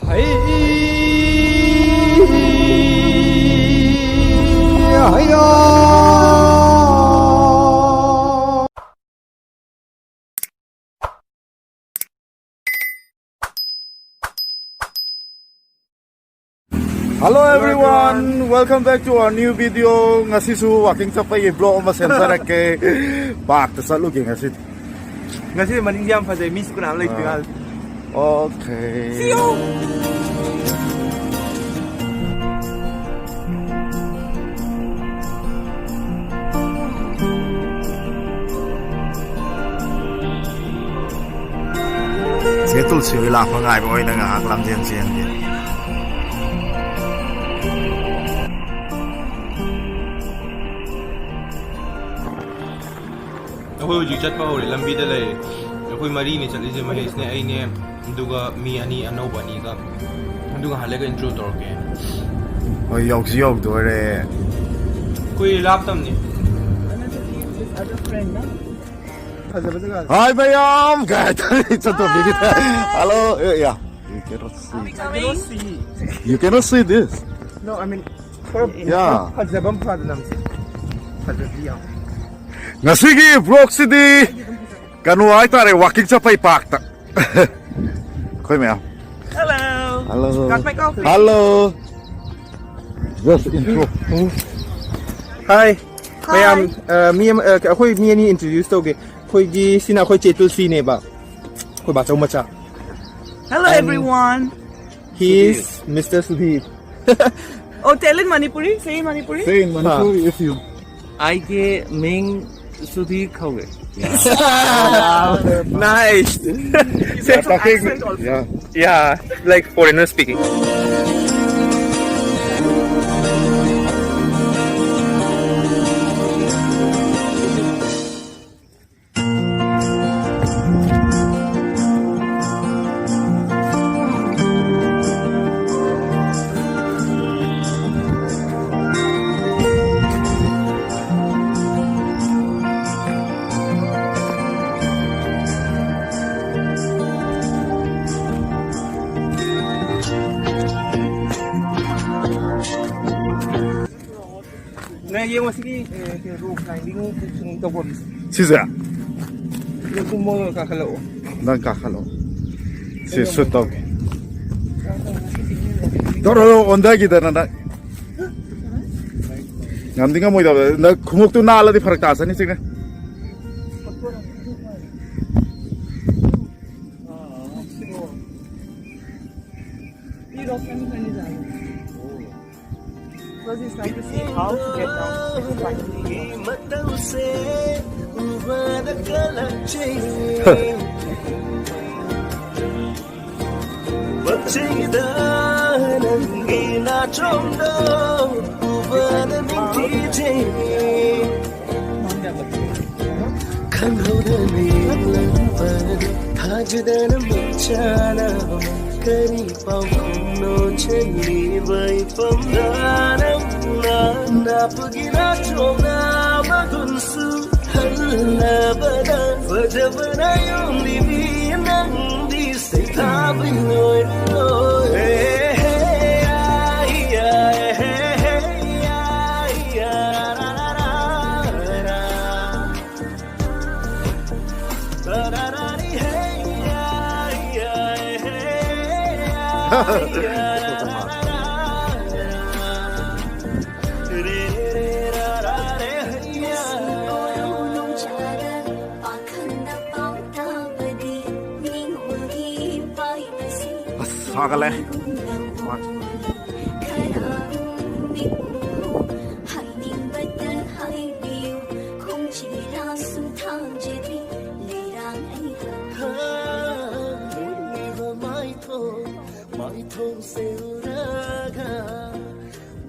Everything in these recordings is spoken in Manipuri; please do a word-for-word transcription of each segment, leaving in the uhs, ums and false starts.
ꯍꯩ, ꯍꯩꯌꯥ꯫ Hello everyone, welcome back to our new video. ꯉꯁꯤꯁꯨ walking ꯆꯠꯄꯒꯤ vlog ꯑꯃ ꯁꯦꯝꯖꯔꯛꯀꯦ꯫ Parkꯇ ꯆꯠꯂꯨꯒꯦ ꯉꯁꯤꯗꯤ꯫ ꯉꯁꯤ ꯃꯅꯤꯡꯁꯦ ꯌꯥꯝ ꯐꯖꯩ, ꯃꯤꯁꯨ ꯀꯅꯥꯝ ꯂꯩꯇꯦ꯫ ꯑꯥ꯫ ꯃꯥꯜꯂꯦ꯫ Okay. See you. ꯆꯦ ꯇꯨꯜꯁꯤ ꯍꯣꯏ ꯂꯥꯛꯄ ꯉꯥꯏꯕ ꯑꯣꯏꯅ ꯉꯥꯏꯍꯥꯛ ꯂꯝꯖꯦꯟ ꯆꯦꯟꯒꯦ꯫ ꯑꯩꯈꯣꯏ ꯍꯧꯖꯤꯛ ꯆꯠꯄ ꯍꯧꯔꯦ, ꯂꯝꯕꯤꯗ ꯂꯩꯔꯦ꯫ ꯑꯩꯈꯣꯏ ꯃꯔꯤꯅꯦ ꯆꯠꯂꯤꯁꯦ, ꯃꯍꯦꯁꯅꯦ, ꯑꯩꯅꯦ, ꯑꯗꯨꯒ ꯃꯤ ꯑꯅꯤ ꯑꯅꯧꯕ ꯑꯅꯤꯒ꯫ ꯑꯗꯨꯒ ꯍꯜꯂꯒ intro ꯇꯧꯔꯛꯀꯦ꯫ ꯍꯣꯏ, ꯌꯧꯁꯨ ꯌꯧꯗꯣꯔꯦ꯫ ꯀꯨꯏ ꯂꯥꯞꯇꯝꯅꯤ꯫ ꯐꯖꯕ ꯖꯒꯥ꯫ Hi ꯃꯌꯥꯝ! ꯀꯥꯏ ꯇꯧꯔꯤ? ꯆꯠꯇꯣꯛꯄꯤꯒꯤ꯫ Hello, yeah. You cannot see. Coming. You cannot see this. No, I mean, ꯈꯔ, yeah, ꯐꯖꯕ ꯑꯃ ꯐꯥꯗꯅ ꯑꯃꯨꯛ꯫ ꯐꯖꯕꯤ ꯌꯥꯝ꯫ ꯉꯁꯤꯒꯤ vlogꯁꯤꯗꯤ ꯀꯩꯅꯣ ꯍꯥꯏꯇꯥꯔꯦ, walking ꯆꯠꯄꯩ parkꯇ꯫ ꯑꯩꯈꯣꯏ ꯃꯌꯥꯝ꯫ Hello. Hello. Got my coffee. Hello. Just intro. Hi. Hi. ꯃꯌꯥꯝ, ꯑ, ꯃꯤ ꯑꯃ, ꯑ, ꯑꯩꯈꯣꯏ ꯃꯤ ꯑꯅꯤ introduce ꯇꯧꯒꯦ꯫ ꯑꯩꯈꯣꯏꯒꯤ, ꯁꯤꯅ ꯑꯩꯈꯣꯏ ꯆꯦ ꯇꯨꯜꯁꯤꯅꯦꯕ꯫ ꯑꯩꯈꯣꯏ ꯕꯥꯆꯧ ꯃꯆꯥ꯫ Hello, and everyone. He is Mister Sudhir. Oh, tell in Manipuri. Say in Manipuri. Say in Manipuri if you. ꯑꯩꯒꯤ ꯃꯤꯡ ꯁꯨꯙꯤꯔ ꯀꯧꯋꯦ꯫ Nice. Central accent also. Yeah. Yeah, like foreigner speaking. ꯌꯦꯡꯉꯣ ꯁꯤꯒꯤ, ꯑꯦ, ꯀꯩꯅꯣ, rock climbing ꯇꯧꯐꯝꯁꯦ꯫ ꯁꯤꯁꯦ? ꯁꯤꯗ ꯀꯨꯝꯃꯒ ꯀꯥꯈꯠꯂꯛꯑꯣ꯫ ꯅꯪ ꯀꯥꯈꯠꯂꯣ꯫ ꯁꯤ shoot ꯇꯧꯒꯦ꯫ ꯇꯧꯔꯣ, ꯑꯣꯟꯊꯈꯤꯗꯅ ꯅꯪ꯫ ꯉꯝꯗꯤ ꯉꯝꯃꯣꯏꯗꯕ꯫ ꯅꯪ ꯈꯣꯡꯎꯞꯇꯨ ꯅꯥꯜꯂꯗꯤ ꯐꯔꯛ ꯇꯥꯁꯅꯤ ꯆꯤꯡꯅ꯫ Because he's trying to see how to get down. He's trying to see. ꯈꯪꯍꯧꯗꯅ ꯌꯦꯡꯂꯝꯕꯗ ꯊꯥꯖꯗꯅ ꯃꯤꯠꯆꯥꯅ ꯀꯔꯤ ꯄꯥꯎꯈꯨꯝꯅꯣ ꯆꯦꯜꯂꯤꯕ ꯏꯐꯝꯗ ꯅꯪꯅ ꯅꯥꯄꯨꯒꯤ ꯅꯥꯆꯣꯝꯅ ꯃꯒꯨꯟꯁꯨ ꯍꯜꯂꯕꯗ ꯐꯖꯕꯅ ꯌꯣꯝꯂꯤꯕꯤ ꯅꯪꯗꯤ ꯁꯩꯊꯥꯕꯤ ꯂꯣꯏꯔꯦ ꯂꯣꯏꯔꯦ꯫ ꯑꯁ, ꯁꯥꯒꯠꯂꯦ꯫ ꯃꯥꯏꯊꯣꯡ, ꯃꯥꯏꯊꯣꯡꯁꯦ ꯎꯔꯒ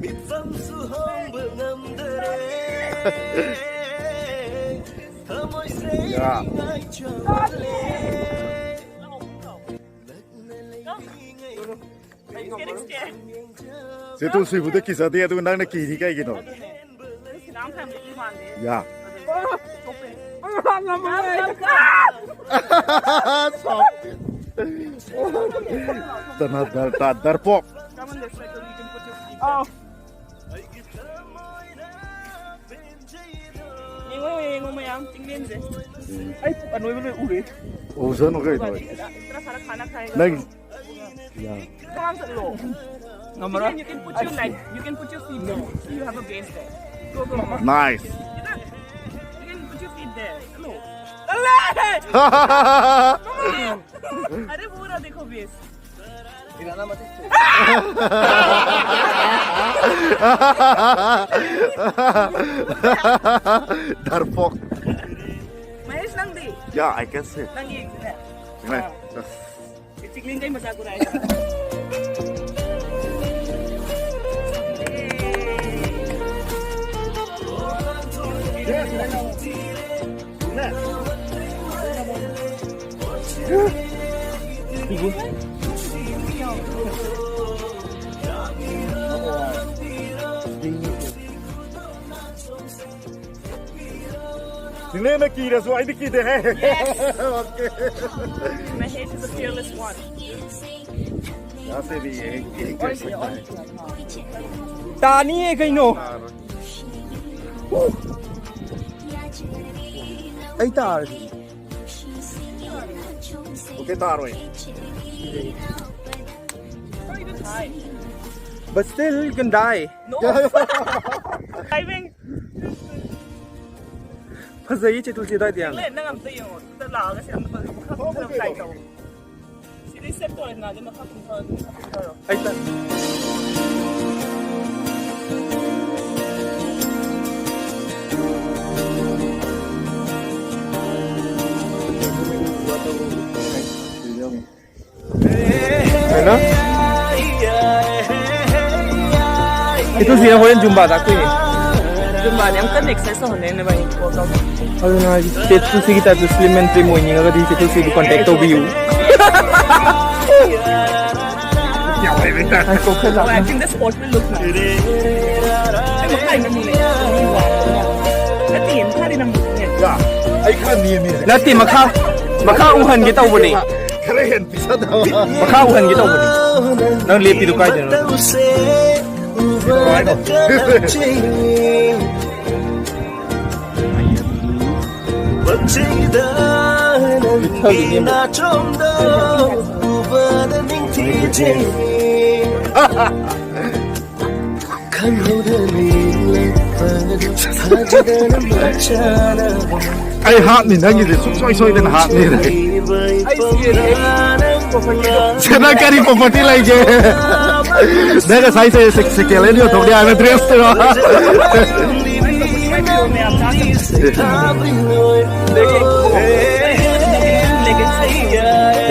ꯃꯤꯠꯐꯝꯁꯨ ꯍꯣꯡꯕ ꯉꯝꯗꯔꯦ꯫ ꯊꯃꯣꯏꯁꯦ ꯌꯥ꯫ ꯉꯥꯏꯆꯣꯠꯂꯦ꯫ ꯅꯛꯅ ꯂꯩꯔꯤꯉꯩ ꯁꯦ ꯇꯨ ꯁꯨꯏꯕꯨꯗ ꯀꯤꯖꯗꯦ, ꯑꯗꯨꯒ ꯅꯪꯅ ꯀꯤꯔꯤ ꯀꯩꯒꯤꯅꯣ? ꯌꯥ꯫ ꯇꯅ ꯗꯔ-, ꯗꯔ-, ꯗꯔꯄꯣꯛ꯫ ꯑꯥꯎ꯫ ꯌꯦꯡꯉꯣ ꯃꯌꯥꯝ ꯆꯤꯡꯂꯦꯟꯁꯦ꯫ ꯑꯩ ꯑꯅꯣꯏꯕ ꯂꯣꯏ ꯎꯔꯦ꯫ ꯎꯁꯅꯨ ꯀꯩꯅꯣ꯫ ꯏꯇꯅꯥ ꯁꯥꯔꯥ ꯈꯥꯅꯥ ꯈꯥꯏꯒꯥ꯫ ꯅꯪ ꯀꯃꯥꯏꯅ ꯆꯠꯂꯣ? ꯉꯝꯃꯔꯣꯏ꯫ You can, you can put your, like, you can put your feet there. So you have a base there. Go, go, go. Nice. You can put your feet there. Come on. अरे वो रहा, देखो base. डरपोक। Mahesh, Nandi. Yeah, I can see. Nandi, एक दिन है। मैं, हाँ। ये चिकलिंग का ही मजाक उड़ाएगा। ꯅꯦꯅꯦꯅ ꯀꯤꯔꯁꯨ ꯑꯩꯗꯤ ꯀꯤꯗꯦꯍꯦ꯫ Yes. Okay. Mahesh is a fearless one. यहाँ से भी यही, यही कर सकता है। ꯇꯥꯅꯤꯌꯦ ꯀꯩꯅꯣ꯫ ꯑꯩ ꯇꯥꯔꯗꯤ꯫ Okay, ꯇꯥꯔꯣꯏ꯫ But still you can die. No. Diving. ꯐꯖꯩꯌꯦ ꯆꯦꯇꯨ ꯆꯦ ꯑꯗꯥꯏꯗꯤ ꯌꯥꯝꯅ꯫ ꯅꯪ ꯑꯝꯇ ꯌꯦꯡꯉꯣ꯫ ꯑꯝꯇ ꯂꯥꯛꯑꯒ ꯁꯤ ꯑꯝꯇ ꯐꯖ-, ꯐꯖ try ꯇꯧ꯫ ꯁꯤꯗꯤ set ꯇꯧꯔꯦꯗꯅ, ꯑꯗꯨ ꯃꯈꯥ ꯀꯨꯝꯊꯔꯣ, ꯀꯨꯝꯊꯔꯣ꯫ ꯑꯩ ꯇ-, ꯀꯩꯅꯣ? ꯏꯇꯨꯁꯤꯅ ꯍꯣꯔꯦꯟ ꯖꯨꯝꯕꯥ ꯇꯥꯛꯇꯣꯏꯅꯦ꯫ ꯖꯨꯝꯕꯥꯅꯦ, ꯑꯃꯨꯛ ꯀꯟꯅ exercise ꯇꯧꯍꯟꯗꯣꯏꯅꯦ ꯅꯕꯥꯅꯤ, workout꯫ ꯑꯗꯨꯅ ꯍꯥꯏꯗꯤ, ꯆꯦ ꯇꯨꯁꯤꯒꯤ type ꯇ slim and trim ꯑꯣꯏꯅꯤꯡꯉꯒꯗꯤ ꯆꯦ ꯇꯨꯁꯤꯕꯨ contact ꯇꯧꯕꯤꯌꯨ꯫ ꯉꯥꯏꯈꯣ, ꯈꯔ ꯂꯥꯛꯑꯣ꯫ Acting the sport will look nice. ꯅꯠꯇꯦ, ꯃꯈꯥꯗꯤ ꯅꯪ ꯌꯥ, ꯑꯩ ꯈꯔ ꯅꯦꯝꯃꯤ꯫ ꯅꯠꯇꯦ, ꯃꯈꯥ, ꯃꯈꯥ ꯎꯍꯟꯒꯦ ꯇꯧꯕꯅꯦ꯫ ꯈꯔ ꯍꯦꯟ ꯄꯤꯁꯗꯕ꯫ ꯃꯈꯥ ꯎꯍꯟꯒꯦ ꯇꯧꯕꯅꯦ꯫ ꯅꯪ ꯂꯦꯞꯄꯤꯗꯣ ꯀꯥꯏꯗꯅꯣ? ꯀꯩꯗꯧ ꯍꯥꯏꯅꯣ? ꯄꯛꯆꯩꯗ ꯅꯪꯒꯤ ꯅꯥꯆꯣꯝꯗꯣ ꯎꯕꯗ ꯅꯤꯡꯊꯤꯖꯩ꯫ ꯈꯪꯍꯧꯗꯅ ꯌꯦꯡꯂꯛꯄꯗ ꯊꯥꯖꯗꯅ ꯃꯆꯥꯅ ꯑꯩ ꯍꯥꯞꯅꯤ, ꯅꯪꯒꯤꯗꯤ ꯁꯨꯡꯁꯣꯏ ꯁꯣꯏꯗꯅ ꯍꯥꯞꯅꯤ꯫ ꯁꯦ, ꯅꯪ ꯀꯔꯤ property ꯂꯩꯒꯦ? ꯅꯪ ꯉꯁꯥꯏ ꯁꯦ-, ꯁꯦ-, second hand ꯌꯣꯟꯊꯣꯛꯅꯤ ꯍꯥꯏꯕ dress ꯇꯨꯔꯣ?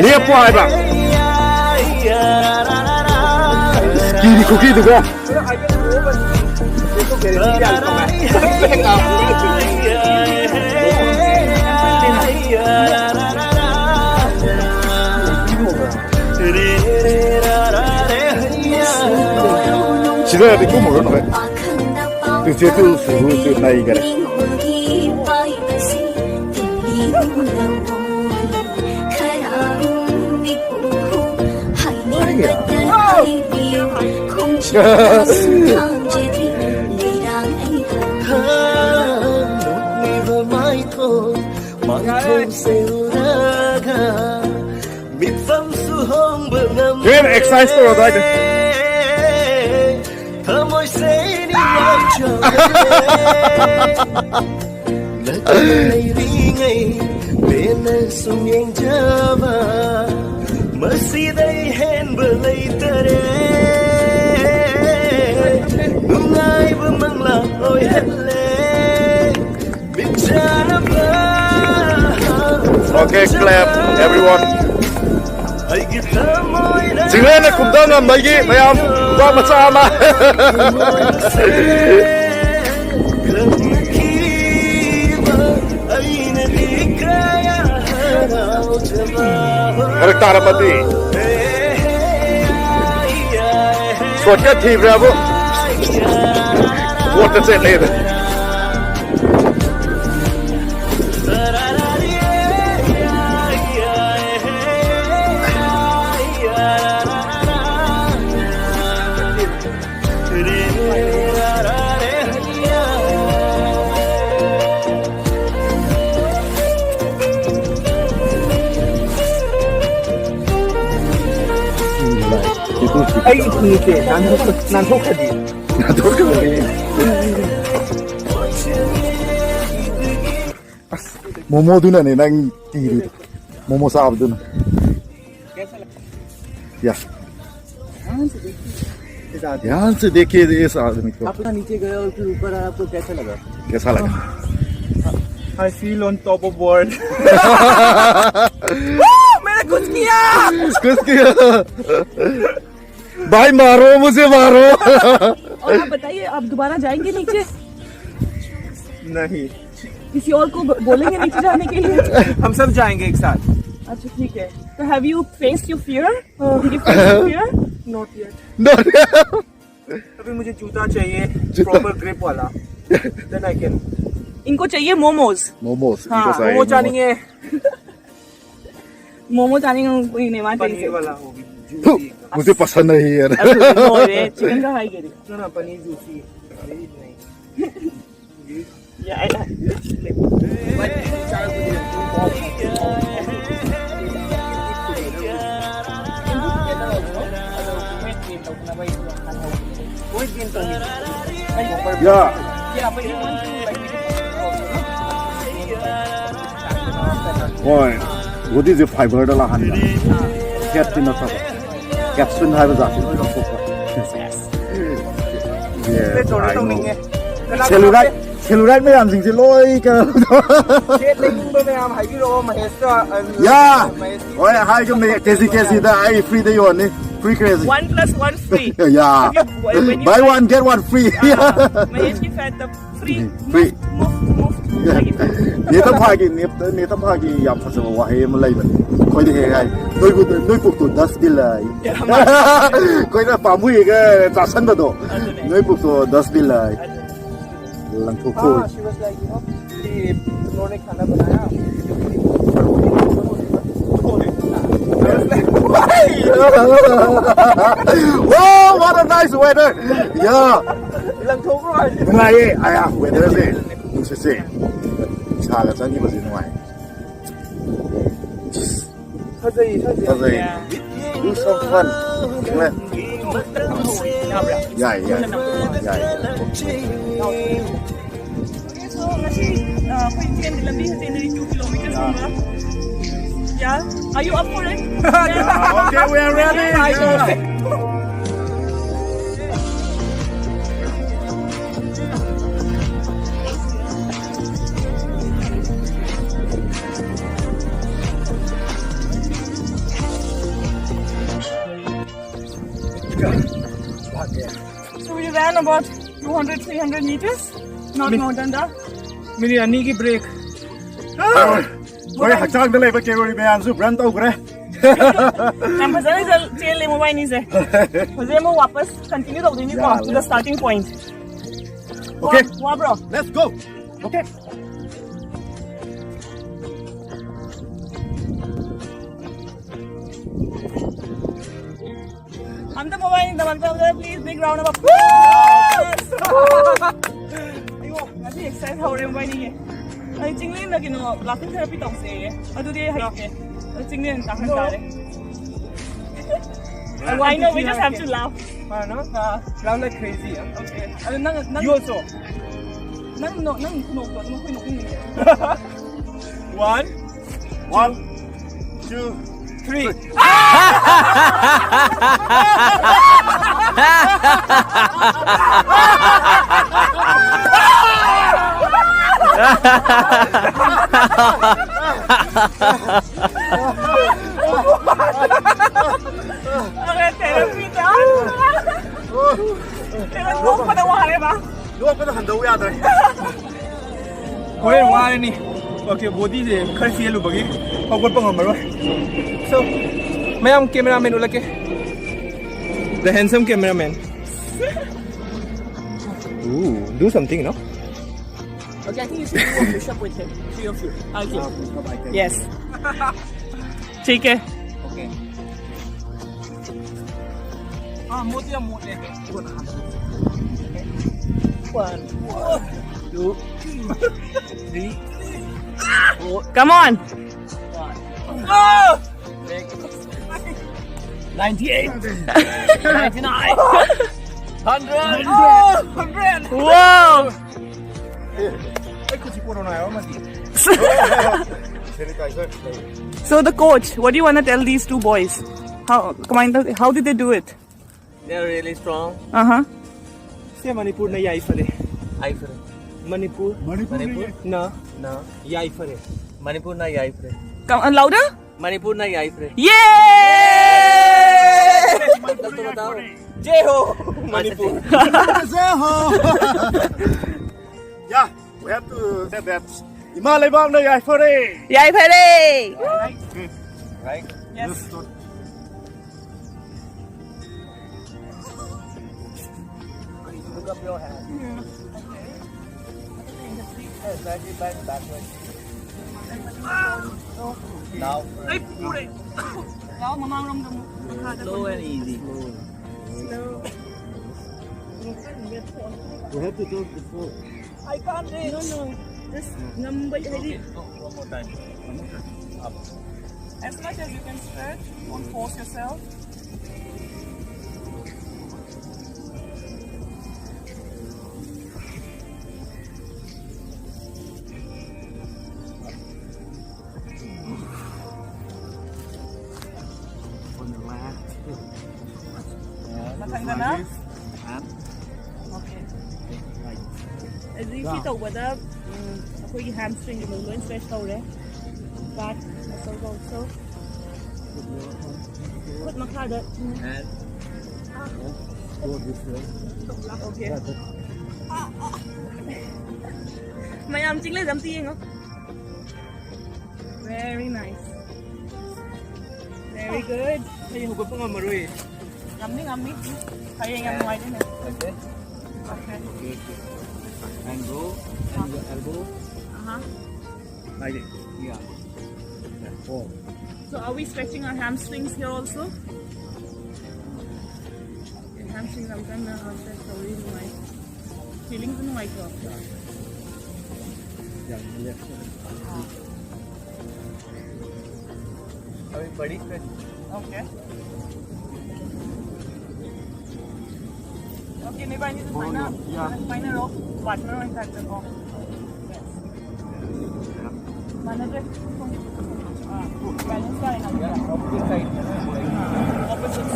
ꯂꯦꯞꯄꯣ ꯍꯥꯏꯕ꯫ ꯀꯤꯔꯤ ꯈꯨꯀꯤꯗꯨꯒ꯫ ꯁꯤꯗ ꯑꯗꯨꯝ ꯀꯨꯝꯃꯨꯔꯣ ꯅꯈꯣꯏ꯫ ꯇꯨ ꯆꯦ ꯇꯨ ꯁꯨꯔꯨ ꯇꯨ ꯅꯩꯒꯔꯦ꯫ ꯅꯣꯛꯂꯤꯕ ꯃꯥꯏꯊꯣꯡ, ꯃꯥꯏꯊꯣꯡꯁꯦ ꯎꯔꯒ ꯃꯤꯠꯐꯝꯁꯨ ꯍꯣꯡꯕ ꯉꯝꯗꯦ꯫ ꯍꯣꯔꯦꯟ exercise ꯇꯧꯔꯣ ꯑꯗꯨꯋꯥꯏꯗ꯫ ꯊꯃꯣꯏꯁꯦ ꯅꯤꯡꯉꯥꯏ ꯆꯥꯎꯔꯦ꯫ ꯅꯛꯅ ꯂꯩꯔꯤꯉꯩ ꯄꯦꯟꯅ ꯁꯨꯝ ꯌꯦꯡꯖꯕ, ꯃꯁꯤꯗꯩ ꯍꯦꯟꯕ ꯂꯩꯇꯔꯦ꯫ ꯅꯨꯡꯉꯥꯏꯕ ꯃꯪꯂꯥ ꯑꯣꯏꯍꯜꯂꯦ꯫ ꯃꯤꯠꯆꯥꯟꯅꯕ Okay, clap, everyone. ꯑꯩꯒꯤ ꯊꯃꯣꯏꯅ ꯆꯤꯡꯂꯦꯟꯅ ꯀꯨꯝꯊ ꯉꯝꯕꯒꯤ ꯃꯌꯥꯝ ꯈꯨꯕꯥꯛ ꯃꯆꯥ ꯑꯃ꯫ ꯐꯔꯛ ꯇꯥꯔꯝꯃꯗꯤ꯫ Shortcut ꯊꯤꯕ꯭ꯔꯥꯕꯨ? ꯀꯣꯠꯇ ꯆꯦꯟꯂꯦꯗ꯫ ꯑꯩ ꯊꯨꯝꯁꯦ ꯅꯥꯟꯊꯣꯛ- ꯅꯥꯟꯊꯣꯛꯈ꯭ꯔꯗꯤ꯫ ꯅꯥꯟꯊꯣꯛꯈ꯭ꯔꯗꯤ꯫ ꯑꯁ, ꯃꯣꯃꯣꯗꯨꯅꯅꯦ ꯅꯪ ꯀꯤꯔꯤꯗꯣ꯫ ꯃꯣꯃꯣ ꯆꯥꯕꯗꯨꯅ꯫ या। ध्यान से देखिए इस आदमी को। आप नीचे गए और फिर ऊपर आया, आपको कैसा लगा? कैसा लगा? I feel on top of world। मैंने कुछ किया। कुछ किया। भाई मारो, मुझे मारो। और आप बताइए, आप दोबारा जाएंगे नीचे? नहीं। किसी और को ब- बोलेंगे नीचे जाने के लिए? हम सब जाएंगे एक साथ। अच्छा, ठीक है। तो have you faced your fear? Did you face your fear? Not yet। अभी मुझे जूता चाहिए, जूता। Proper grip वाला। Then I can। इनको चाहिए मोमोज। मोमोज, हाँ। इनको चाहिए मोमो मोमोज। चाहिए। मोमोज आने को कोई नहीं, वहाँ पनीर चाहिए। वाला वो भी थू, juicy। मुझे पसंद नहीं है यार। अरे, no रे, चिकन का खाई कह रही। No, no, paneer juicy. नहीं। या, या। कोई दिन तो नहीं। या। ꯍꯣꯏ, ꯕꯣꯗꯤꯁꯦ ꯐꯥꯏꯕꯔꯗ ꯂꯥꯛꯍꯟꯕ꯫ ꯐꯦꯠꯇꯤ ꯅꯠꯇꯕ꯫ ꯀꯦꯞꯁꯨꯜ ꯍꯥꯏꯕ ꯖꯥꯠꯁꯤ ꯂꯣꯏ ꯂꯧꯊꯣꯛꯄ꯫ ꯁꯦꯂꯨꯂꯥꯏꯠ, ꯁꯦꯂꯨꯂꯥꯏꯠ ꯃꯌꯥꯝꯁꯤꯡꯁꯦ ꯂꯣꯏ ꯀꯩꯅꯣ ꯇꯧ- ꯁꯦꯠ ꯂꯩꯅꯤꯡꯕ ꯃꯌꯥꯝ ꯍꯥꯏꯕꯤꯔꯛꯑꯣ ꯃꯍꯦꯁꯇ꯫ ꯌꯥ! ꯃꯍꯦꯁꯀꯤ ꯍꯣꯏ, ꯍꯥꯏꯒꯨꯝꯅ ꯀꯦꯖꯤ ꯀꯦꯖꯤꯗ ꯑꯩ ꯐ꯭ꯔꯤꯗ ꯌꯣꯟꯅꯤ꯫ Free crazy. One plus one free. Yeah. If you, when you Buy one, get one free. हाँ, महेश की फैन तब फ्री। फ्री। मुफ्त, मुफ्त, मुफ्त। नेता भागी, नेता, नेता भागी ꯌꯥꯝ ꯐꯖꯕ ꯋꯥꯍꯩ ꯑꯃ ꯂꯩꯕꯅꯦ꯫ ꯑꯩꯈꯣꯏꯗ ꯍꯦꯛ ꯍꯥꯏ, "ꯅꯣꯏꯕꯨ, ꯅꯣꯏ ꯄꯨꯛꯇꯣ ꯗꯁꯕꯤꯟ ꯂꯩ꯫ ꯑꯩꯈꯣꯏꯅ ꯄꯥꯝꯃꯨꯏꯒ ꯆꯥꯁꯟꯕꯗꯣ꯫ ꯑꯗꯨꯅꯦ꯫ ꯅꯣꯏ ꯄꯨꯛꯇꯣ ꯗꯁꯕꯤꯟ ꯂꯩ꯫ ꯑꯗꯨꯅꯦ꯫ ꯂꯪꯊꯣꯛꯈꯣ꯫" हाँ, she was like, you know, कि उन्होंने खाना बनाया, Wow, what a nice weather! Yeah. ꯂꯪꯊꯣꯛꯈ꯭ꯔꯣ ꯍꯥꯏꯁꯦ꯫ ꯅꯨꯡꯉꯥꯏꯌꯦ꯫ ꯑꯌꯥ, weatherꯁꯦ, ꯅꯨꯡꯁꯤꯠꯁꯦ, ꯅꯨꯡꯁꯥꯒ ꯆꯪꯈꯤꯕꯁꯦ ꯅꯨꯡꯉꯥꯏ꯫ ꯐꯖꯩ, ꯐꯖꯩ꯫ ꯐꯖꯩ꯫ Do some fun. ꯌꯥꯏ, ꯌꯥꯏ, ꯌꯥꯏ꯫ So, ꯉꯁꯤ, ꯑ, ꯑꯩꯈꯣꯏ ꯆꯦꯟꯗꯤ ꯂꯝꯕꯤ ꯆꯦꯟꯗꯤ two kilometers ꯀꯨꯝꯕ꯫ Yeah. Are you up for it? Okay, we are ready. Yeah. So we ran about two hundred, three hundred meters, not more than that. Minute ꯑꯅꯤꯒꯤ break. ꯑꯩꯈꯣꯏ ꯍꯛꯆꯥꯡꯗ ꯂꯩꯕ calorie ꯃꯌꯥꯝꯁꯨ burn ꯇꯧꯈ꯭ꯔꯦ꯫ ꯌꯥꯝ ꯐꯖꯅ ꯆꯦꯜ-, ꯆꯦꯜꯂꯦ ꯃꯣꯕꯥꯏꯅꯤꯁꯦ꯫ ꯍꯧꯖꯤꯛ ꯑꯃꯨꯛ ꯋꯥꯄꯁ continue ꯇꯧꯗꯣꯏꯅꯤꯀꯣ, to the starting point. Okay. ꯋꯥ-, ꯋꯥꯕ꯭ꯔꯣ? Let's go. Okay. ꯑꯝꯇ ꯃꯣꯕꯥꯏꯜꯗꯃꯛꯇ ꯑꯝꯇ please big round of applause. ꯑꯌꯣ, ꯉꯁꯤ exercise ꯍꯧꯔꯦ ꯃꯣꯕꯥꯏꯜꯒꯤ꯫ ꯑꯩ ꯆꯤꯡꯂꯦꯟꯗ ꯀꯩꯅꯣ laughing therapy ꯇꯧꯁꯦꯌꯦ꯫ ꯑꯗꯨꯗꯤ ꯑꯩ ꯍꯩꯇꯦ꯫ ꯑꯗꯨ ꯆꯤꯡꯂꯦꯟ ꯇꯥꯍꯟ ꯇꯥꯔꯦ꯫ I know, we just have to laugh. ꯐꯔꯅꯣ? Ah. Laugh like crazy. Okay. ꯑꯗꯨ ꯅꯪ, ꯅꯪ, you also. ꯅꯪ ꯅꯣ-, ꯅꯪ ꯈꯨꯅꯣꯛꯇꯣ ꯑꯗꯨꯝ ꯑꯩꯈꯣꯏ ꯅꯣꯛꯅꯤꯡꯉꯦ꯫ One, one, two, three. Okay, therapy ꯗ꯫ ꯀꯩꯅꯣ, ꯅꯣꯛꯄꯗ ꯋꯥꯔꯦꯕ꯫ ꯅꯣꯛꯄꯗ ꯍꯟꯗꯧ ꯌꯥꯗ꯭ꯔꯦ꯫ ꯍꯣꯔꯦꯟ ꯋꯥꯔꯅꯤ꯫ Okay, bodyꯁꯦ ꯈꯔ ꯆꯦꯜꯂꯨꯕꯒꯤ ꯍꯧꯒꯠꯄ ꯉꯝꯃꯔꯣꯏ꯫ So, ꯃꯌꯥꯝ cameraman ꯎꯠꯂꯛꯀꯦ꯫ The handsome cameraman. Ooh, do something, no? Okay, I think you should do a push-up with him. Three of you. Okay. Yes. ठीक है। Okay. हाँ, मोतिया मोटे। One, two, three, four. Come on. Five. Oh! Six. ninety-eight. ninety-nine. hundred. Oh, hundred. Wow. ꯑꯩ ꯈꯨꯠꯁꯤ ꯀꯣꯔꯣꯅꯥ ꯌꯥꯎꯔꯝꯃꯗꯤ꯫ Sanitizer ꯂꯩ꯫ So the coach, what do you want to tell these two boys? How, ꯀꯃꯥꯏꯅ ꯇꯧ-, how did they do it? They're really strong. Uh-huh. ꯁꯦ ꯃꯅꯤꯄꯨꯔꯅ ꯌꯥꯏꯐꯔꯦ꯫ ꯌꯥꯏꯐꯔꯦ꯫ ꯃꯅꯤꯄꯨꯔ꯫ ꯃꯅꯤꯄꯨꯔ꯫ ꯅ꯫ ꯅ꯫ ꯌꯥꯏꯐꯔꯦ꯫ ꯃꯅꯤꯄꯨꯔꯅ ꯌꯥꯏꯐꯔꯦ꯫ Come on, louder. ꯃꯅꯤꯄꯨꯔꯅ ꯌꯥꯏꯐꯔꯦ꯫ Yay! ꯇꯞ ꯇꯞ ꯇꯥꯎ꯫ ꯖꯦ ꯍꯣ ꯃꯅꯤꯄꯨꯔ꯫ ꯖꯦ ꯍꯣ꯫ Yeah, we have to say that. ꯏꯃꯥ ꯂꯩꯕꯥꯛꯅ ꯌꯥꯏꯐꯔꯦ꯫ ꯌꯥꯏꯐꯔꯦ꯫ Right? Yes. Look up your hand. Yes, slightly bend backward. Now. ꯑꯩ ꯄꯨꯔꯦ꯫ ꯂꯥꯎ, ꯃꯃꯥꯡꯂꯣꯝꯗ ꯑꯃꯨꯛ, ꯃꯈꯥꯗ꯫ Slow and easy. Slow. We have to do it before. I can't reach. No, no. Just ꯉꯝꯕ ꯍꯥꯏꯗꯤ. One more time. One more time. Up. As much as you can stretch, don't force yourself. On the left. ꯃꯊꯪꯗꯅ? Up. Okay. Right. ꯑꯗꯨꯗꯤ ꯁꯤ ꯇꯧꯕꯗ, ꯎꯝ, ꯑꯩꯈꯣꯏꯒꯤ hamstring ꯒꯨꯝꯕ ꯂꯣꯏ stretch ꯇꯧꯔꯦ꯫ Back muscles also. ꯈꯨꯠ ꯃꯈꯥꯗ, ꯎꯝ꯫ And go this way. Okay. ꯃꯌꯥꯝ ꯆꯤꯡꯂꯩꯁꯦ ꯑꯝꯇ ꯌꯦꯡꯉꯣ꯫ Very nice. Very good. ꯑꯩ ꯍꯧꯒꯠꯄ ꯉꯝꯃꯔꯣꯏ꯫ ꯉꯝꯅꯤ, ꯉꯝꯅꯤ꯫ ꯍꯌꯦꯡ ꯌꯥꯝ ꯅꯨꯡꯉꯥꯏꯗꯣꯏꯅꯦ꯫ Okay. Okay. And go, and your elbow. Uh-huh. Like this. Yeah. Yeah. Oh. So are we stretching our hamstrings here also? Okay, hamstrings ꯌꯥꯝ ꯀꯟꯅ stretch ꯇꯧꯔꯤ, ꯅꯨꯡꯉꯥꯏ꯫ Feeling ꯁꯨ ꯅꯨꯡꯉꯥꯏꯇ꯭ꯔꯣ? Yeah. Yeah, left. Abhi body stretch. Okay. Okay, maybe I need to find out. Yeah. Find out. Partner in fact, ꯃꯥꯟꯅꯗ꯭ꯔꯦ꯫ ꯑꯥ, balance ꯇꯥꯔꯦ ꯅꯪꯒꯤꯗꯣ꯫ Opposite side. ꯑꯥ, opposite.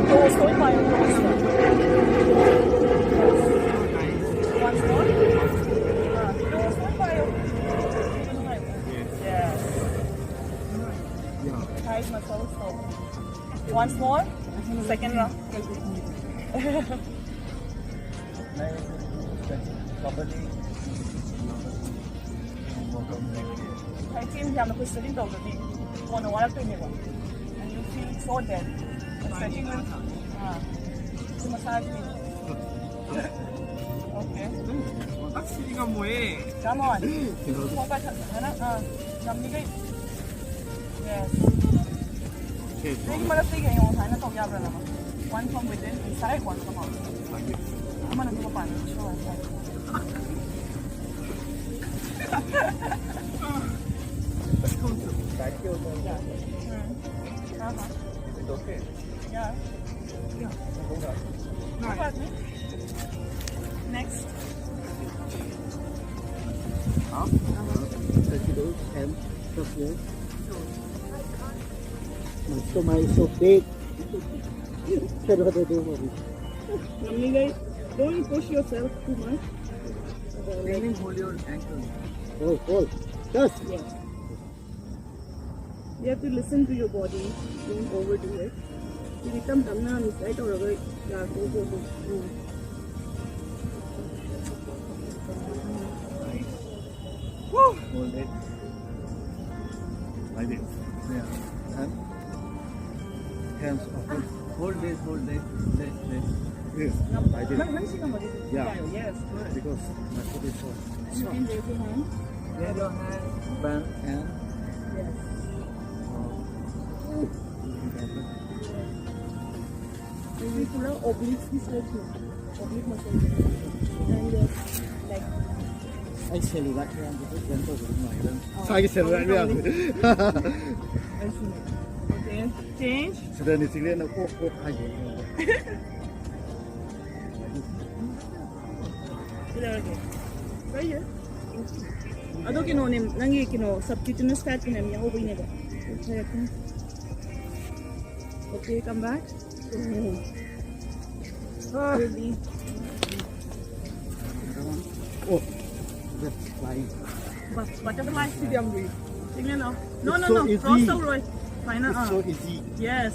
Close ꯂꯣꯏ ꯄꯥꯏꯌꯣ, close. Once more. ꯑꯥ, close ꯂꯣꯏ ꯄꯥꯏꯌꯣ꯫ Yes. Thighs muscles. Once more. Second round. ꯉꯁꯥꯏ ꯆꯦꯟꯁꯦ ꯌꯥꯝꯅ ꯀꯨꯏ sweating ꯇꯧꯗ꯭ꯔꯗꯤ ꯀꯣꯟꯅ ꯋꯥꯔꯛꯇꯣꯏꯅꯦꯕ꯫ And you feel so dead. Sweating will, ꯑꯥ, ꯁꯤ massage ꯅꯤ꯫ Okay. ꯑꯁ, ꯁꯤꯗꯤ ꯉꯝꯃꯣꯏꯌꯦ꯫ Come on. ꯐꯖꯅ, ꯑꯥ, ꯉꯝꯃꯤꯈꯩ꯫ Yes. ꯅꯣꯏꯒꯤ ꯃꯔꯛꯇꯒꯤ ꯌꯦꯡꯉꯣ, ꯁꯨꯃꯥꯏꯅ ꯇꯧ ꯌꯥꯕ꯭ꯔꯥ ꯅꯪ? One from within, inside, one from outside. ꯑꯃꯅ ꯑꯗꯨꯝ ꯃꯄꯥꯟꯗ ꯁꯣꯔ ꯍꯣꯟꯕ꯫ Back to the, back to the. Yeah. Um. Ah, ah. Is it okay? Yeah. Yeah. hold on. No problem. Next. Huh? Thirty dollars and plus here. My stomach is so big. Cannot do for me. Mummy guys, don't push yourself too much. Feeling, hold your ankle. Oh, hold. Just. Yes. You have to listen to your body. Don't overdo it. ꯁꯤꯗꯤ ꯇꯞ ꯇꯞꯅ ꯃꯤꯁ ꯇꯧꯔꯒ ꯌꯥꯔꯛꯇꯧꯕ ꯄꯣꯠꯇꯣ꯫ ꯎꯝ꯫ Hold it. Like this. Yeah. And hands open. Hold this, hold this, this, this. Yes. Like this. ꯅꯪ, ꯅꯪ ꯁꯤ ꯉꯝꯃꯗꯤ ꯑꯗꯨꯝ ꯌꯥꯏꯌꯦ꯫ Yes, good. Because my foot is sore. You can raise your hand. Raise your hand, bend and. Yes. ꯁꯤ ꯄꯨꯔꯥ obliques ꯀꯤ stretch ꯅꯦ꯫ Oblique muscle. And your leg. ꯑꯩ ꯁꯦꯂꯨꯂꯥꯏꯠ ꯃꯌꯥꯝꯗꯣ ꯑꯩ ꯀꯩꯅꯣ ꯇꯧꯕꯗꯣ ꯅꯨꯡꯉꯥꯏꯒꯗꯕꯅꯤ꯫ ꯑꯣ, ꯏꯁꯥꯒꯤ ꯁꯦꯂꯨꯂꯥꯏꯠ ꯇꯧꯅꯤ, ꯃꯌꯥꯝꯗꯣ꯫ ꯇꯧꯅꯤ꯫ ꯑꯩꯁꯨꯅꯦ꯫ Okay, change. ꯁꯤꯗꯅꯤ ꯆꯤꯡꯂꯦꯟꯅ ꯑꯣꯛ ꯑꯣꯛ ꯍꯥꯏꯁꯦ꯫ ꯀꯩꯗꯧꯔꯒꯦ? ꯀꯩꯒꯤ? ꯑꯗꯣ ꯀꯩꯅꯣꯅꯦ, ꯅꯪꯒꯤ ꯀꯩꯅꯣ subcutaneous fat ꯀꯤ ꯃꯌꯥꯝ ꯌꯥꯎꯍꯧꯕꯩꯅꯦꯕ꯫ ꯍꯥꯏꯔꯛꯀꯅꯤ꯫ Okay, come back. ꯑꯗꯨꯗꯤ ꯑꯣ, that's flying. But- butterfly ꯁꯤꯗꯤ ꯌꯥꯝ ꯂꯨꯏ꯫ ꯆꯤꯡꯂꯦꯟꯅꯣ꯫ No, it's no, so no, easy. Cross ꯇꯧꯔꯣꯏ꯫ ꯁꯨꯃꯥꯏꯅ, it's ah. So easy. Yes.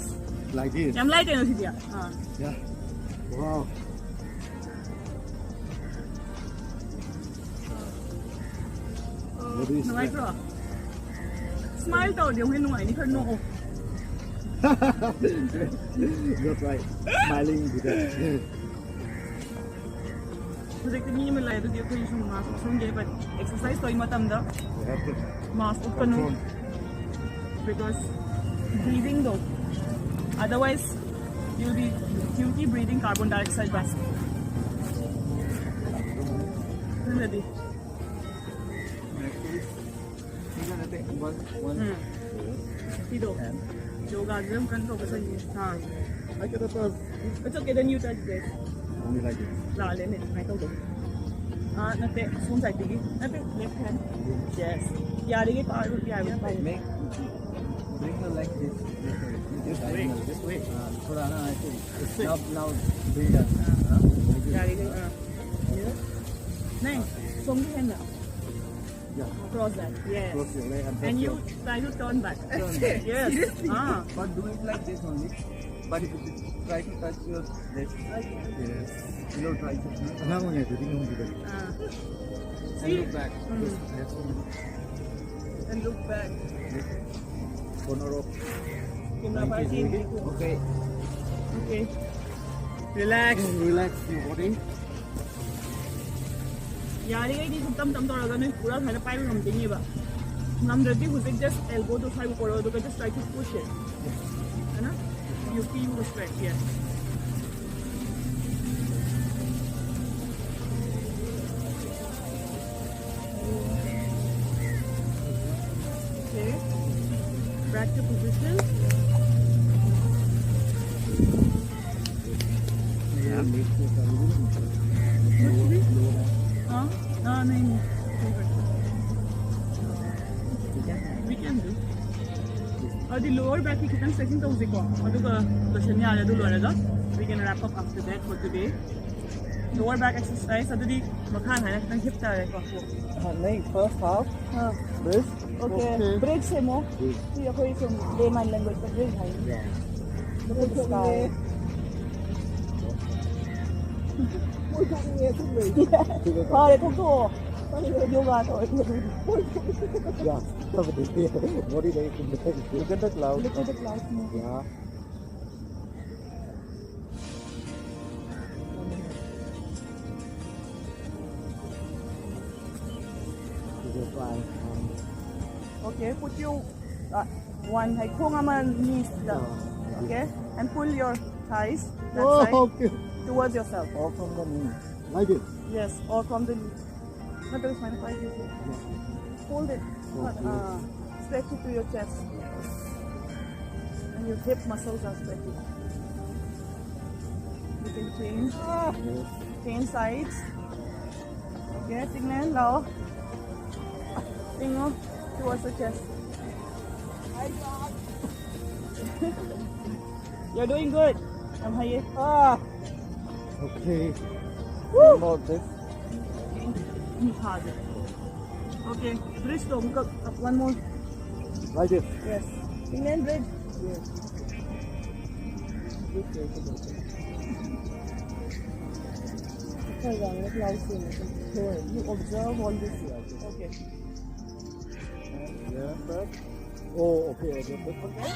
Like this. ꯌꯥꯝ ꯂꯥꯏ ꯀꯩꯅꯣ ꯁꯤꯗꯤ꯫ ꯑꯥ꯫ Yeah. Wow. What do you expect? ꯅꯨꯡꯉꯥꯏꯇ꯭ꯔꯣ? Smile ꯇꯧꯔꯗꯤ ꯑꯃꯨꯛ ꯍꯦꯟꯅ ꯅꯨꯡꯉꯥꯏꯅꯤ, ꯈꯔ ꯅꯣꯛꯑꯣ꯫ That's right. Smiling with that. ꯍꯧꯖꯤꯛꯇꯤ ꯃꯤ ꯑꯃ ꯂꯩ, ꯑꯗꯨꯗꯤ ꯑꯩꯈꯣꯏ ꯁꯨꯝ mask ꯎꯞꯁꯟꯒꯦ, but exercise ꯇꯧꯔꯤ ꯃꯇꯝꯗ We have to mask ꯎꯞꯀꯅꯨ꯫ Control. Because breathing ꯗꯣ, otherwise you'll be, you'll keep breathing carbon dioxide mask. ꯑꯗꯨꯅꯗꯤ꯫ Next is, ꯁꯤꯗ ꯅꯠꯇꯦ, one, one. ꯎꯝ꯫ ꯁꯤꯗꯣ꯫ And? ꯌꯣꯒꯥꯁꯦ ꯌꯥꯝ ꯀꯟꯅ ꯇꯧꯕ ꯆꯪꯉꯦ꯫ ꯑꯥ꯫ I cannot touch. It's okay, then you touch this. Only like this. ꯂꯥꯜꯂꯦꯅꯦ, ꯀꯃꯥꯏꯅ ꯇꯧꯗꯣꯏꯅꯣ? ꯑꯥ, ꯅꯠꯇꯦ, ꯁꯣꯝ side ꯇꯒꯤ꯫ ꯅꯠꯇꯦ, left hand. Yes. ꯌꯥꯔꯤꯈꯩ ꯄꯥꯏꯔꯣ, ꯌꯥꯔꯤꯈꯩ ꯄꯥꯏꯔꯣ꯫ Make, bring the leg this, this way. This way, this way. ꯑꯥ, ꯊꯣꯔꯥ ꯅ, I think. This way. Now, now bring that. ꯑꯥ, ꯌꯥꯔꯤꯈꯩ, ꯑꯥ꯫ ꯅꯦ, ꯁꯣꯝꯒꯤ ꯍꯦꯟꯅ꯫ Yeah. Cross that, yes. Cross your leg and touch your. And you try to turn back. Turn back. Yes. Seriously? Ah. But do it like this only. But if you try to touch your left. Okay. Yes. You know, try to. ꯑꯉꯥꯡ ꯑꯣꯏꯔꯤꯉꯩꯗꯗꯤ ꯉꯝꯈꯤꯗꯕꯅꯤ꯫ ꯑꯥ꯫ And look back. Um. Just left only. And look back. Corner of. Corner of. Okay. Okay. Relax. Relax your body. ꯌꯥꯔꯤꯈꯩꯗꯤ ꯁꯨꯝ ꯇꯝ ꯇꯝ ꯇꯧꯔꯒ ꯅꯣꯏ ꯄꯨꯔꯥ ꯁꯨꯃꯥꯏꯅ ꯄꯥꯏꯕ ꯉꯝꯗꯣꯏꯅꯦꯕ꯫ ꯉꯝꯗ꯭ꯔꯗꯤ ꯍꯧꯖꯤꯛ just elbow ꯗꯣ ꯁ꯭ꯋꯥꯏꯕꯨ ꯄꯣꯔꯛꯑꯣ, ꯑꯗꯨꯒ just try to push it. ꯍꯥꯏꯅ? You feel the stretch, yes. Back to position. कुछ भी? हाँ? हाँ, नहीं, नहीं। We can do. ꯑꯗꯨꯗꯤ lower back ꯀꯤ ꯈꯤꯇꯪ stretching ꯇꯧꯁꯤꯀꯣ, ꯑꯗꯨꯒ ꯂꯣꯏꯁꯟ ꯌꯥꯔꯦ꯫ ꯑꯗꯨ ꯂꯣꯏꯔꯒ we can wrap up after that for today. Lower back exercise. ꯑꯗꯨꯗꯤ ꯃꯈꯥ ꯍꯥꯏꯅ ꯈꯤꯇꯪ ꯍꯤꯞ ꯇꯥꯔꯦꯀꯣ꯫ ꯅꯪ first half, ah. This. Okay. Okay. Bridge ꯁꯦꯝꯃꯣ꯫ Bridge. ꯁꯤ ꯑꯩꯈꯣꯏ ꯁꯨꯝ layman language ꯇ bridge high. Yeah. Look at the sky. ꯐꯔꯦ, ꯊꯣꯛꯇꯣꯛꯑꯣ꯫ Yoga ꯇꯧꯔꯗꯤ꯫ Yeah. Look at the cloud. Look at the clouds move. Yeah. Okay, put your, uh, one, like, ꯈꯣꯡ ꯑꯃ knees the, okay? And pull your thighs that side, okay, towards yourself. All from the knee. Like this? Yes, all from the knee. Not very fine, like this. Hold it. Okay. Uh, stretch it to your chest. And your hip muscles are stretching. You can change. Yes. Change sides. Okay, tingnan, lao. Tingnan towards the chest. You're doing good. I'm high. Ah. Okay. Woo! About this. Okay, bridge to. One more. Like this. Yes. Tingnan, bridge. Yes. You observe all this. Okay. Yeah, but oh, okay, okay. Okay.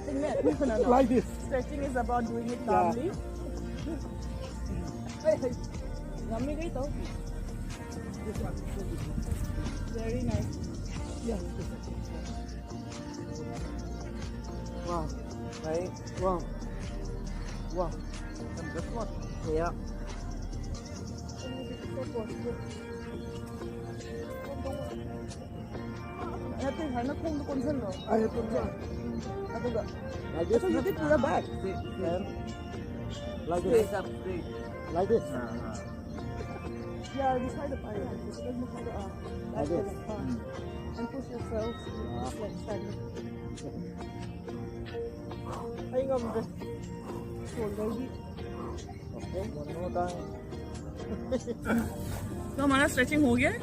Tingnan. No, no, no. Like this. Stretching is about doing it calmly. Hey, hey. Yummy kayo to. Very nice. Yeah. Wow. Right? Wow. Wow. And this one? Yeah. ꯅꯠꯇꯦ, ꯁꯨꯃꯥꯏꯅ ꯈꯣꯡꯗꯣ ꯀꯣꯟꯁꯤꯜꯂꯣ꯫ ꯑꯩ ꯄꯨꯟꯁꯤꯜꯂꯣ꯫ ꯑꯗꯨꯒ Like this. ꯑꯗꯨꯗꯤ ꯄꯨꯔꯥ back. Like this. Yeah, this side of my hand. This side of my hand. Like this. And push yourself. Just like standing. ꯑꯩ ꯉꯝꯗ꯭ꯔꯦ꯫ Shoulder ꯗꯤ꯫ Okay, one more time. तो हमारा स्ट्रेचिंग हो गया है।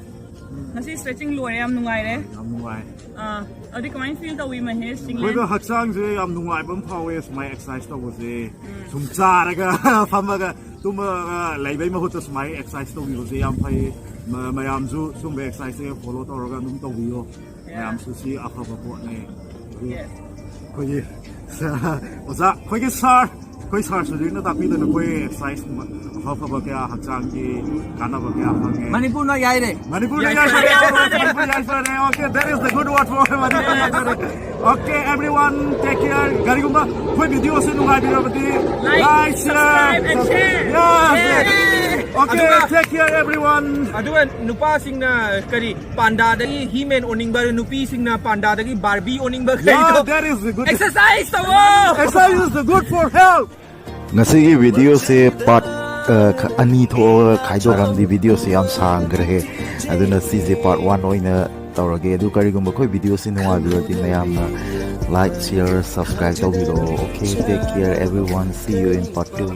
ꯉꯁꯤ ꯁ꯭ꯇ꯭ꯔꯦꯆꯤꯡ ꯂꯣꯏꯔꯦ, ꯌꯥꯝ ꯅꯨꯡꯉꯥꯏꯔꯦ꯫ ꯌꯥꯝ ꯅꯨꯡꯉꯥꯏ꯫ ꯑꯥ, ꯑꯗꯨꯗꯤ ꯀꯃꯥꯏꯅ ꯐꯤꯜ ꯇꯧꯏ ꯃꯍꯦꯁ ꯆꯤꯡꯂꯦꯟ? ꯑꯩꯈꯣꯏꯗ ꯍꯛꯆꯥꯡꯁꯦ ꯌꯥꯝ ꯅꯨꯡꯉꯥꯏꯕ ꯑꯃ ꯐꯥꯎꯋꯦ, ꯁꯨꯃꯥꯏꯅ ꯑꯦꯛꯁꯔꯁꯥꯏꯁ ꯇꯧꯕꯁꯦ꯫ ꯁꯨꯝ ꯆꯥꯔꯒ ꯐꯝꯃꯒ ꯇꯨꯝꯃꯒ ꯂꯩꯕꯩ ꯃꯍꯨꯠꯇ ꯁꯨꯃꯥꯏꯅ ꯑꯦꯛꯁꯔꯁꯥꯏꯁ ꯇꯧꯕꯤꯕꯁꯦ ꯌꯥꯝ ꯐꯩ꯫ ꯃ- ꯃꯌꯥꯝꯁꯨ ꯁꯨꯝꯕ ꯑꯦꯛꯁꯔꯁꯥꯏꯁꯁꯦ ꯐꯣꯂꯣ ꯇꯧꯔꯒ ꯑꯗꯨꯝ ꯇꯧꯕꯤꯌꯣ꯫ ꯃꯌꯥꯝꯁꯨ ꯁꯤ ꯑꯐꯕ ꯄꯣꯠꯅꯦ꯫ ꯑꯩꯈꯣꯏꯒꯤ ꯑꯣꯖꯥ, ꯑꯩꯈꯣꯏꯒꯤ ꯁꯥꯔ, ꯑꯩꯈꯣꯏ ꯁꯥꯔ ꯁꯨꯖꯤꯛꯅ ꯇꯥꯛꯄꯤꯗꯅ ꯑꯩꯈꯣꯏ ꯑꯦꯛꯁꯔꯁꯥꯏꯁ ꯑꯐ ꯑꯐꯕ ꯀꯌꯥ, ꯍꯛꯆꯥꯡꯒꯤ ꯀꯥꯟꯅꯕ ꯀꯌꯥ ꯐꯪꯉꯦ꯫ ꯃꯅꯤꯄꯨꯔꯅ ꯌꯥꯏꯔꯦ꯫ ꯃꯅꯤꯄꯨꯔꯗ ꯌꯥꯏꯐꯔꯦ꯫ Manipur ꯌꯥꯏꯐꯔꯦ꯫ Okay, that is the good word for Manipur ꯌꯥꯏꯐꯔꯦ꯫ Okay, everyone, take care. ꯀꯔꯤꯒꯨꯝꯕ ꯑꯩꯈꯣꯏ ꯚꯤꯗꯤꯑꯣꯁꯤ ꯅꯨꯡꯉꯥꯏꯕꯤꯔꯕꯗꯤ Like, like, share, subscribe and share. Yes. Yay. Okay, ꯑꯗꯨꯒ take care, everyone. ꯑꯗꯨꯒ ꯅꯨꯄꯥꯁꯤꯡꯅ ꯀꯔꯤ ꯄꯥꯟꯗꯥꯗꯒꯤ ꯍꯤꯃꯦꯟ ꯑꯣꯟꯅꯤꯡꯕ, ꯅꯨꯄꯤꯁꯤꯡꯅ ꯄꯥꯟꯗꯥꯗꯒꯤ ꯕꯥꯔꯕꯤ ꯑꯣꯟꯅꯤꯡꯕ Yeah, ꯀꯩꯗꯣ that is the good. Exercise ꯇꯧꯋꯣ꯫ Exercise is the good for health. ꯉꯁꯤꯒꯤ ꯚꯤꯗꯤꯑꯣꯁꯦ ꯄꯥꯔꯠ ꯑꯅꯤ ꯊꯣꯛꯑꯒ ꯈꯥꯏꯗꯣꯛꯂꯝꯗꯤ ꯚꯤꯗꯤꯑꯣꯁꯦ ꯌꯥꯝ ꯁꯥꯡꯈ꯭ꯔꯦ꯫ ꯑꯗꯨꯅ ꯁꯤꯁꯦ ꯄꯥꯔꯠ ꯋꯥꯟ ꯑꯣꯏꯅ ꯇꯧꯔꯒꯦ꯫ ꯑꯗꯨ ꯀꯔꯤꯒꯨꯝꯕ ꯑꯩꯈꯣꯏ ꯚꯤꯗꯤꯑꯣꯁꯦ ꯅꯨꯡꯉꯥꯏꯕꯤꯔꯗꯤ ꯃꯌꯥꯝꯅ like, share, subscribe ꯇꯧꯕꯤꯔꯛꯑꯣ꯫ Okay, take care everyone, see you in part two.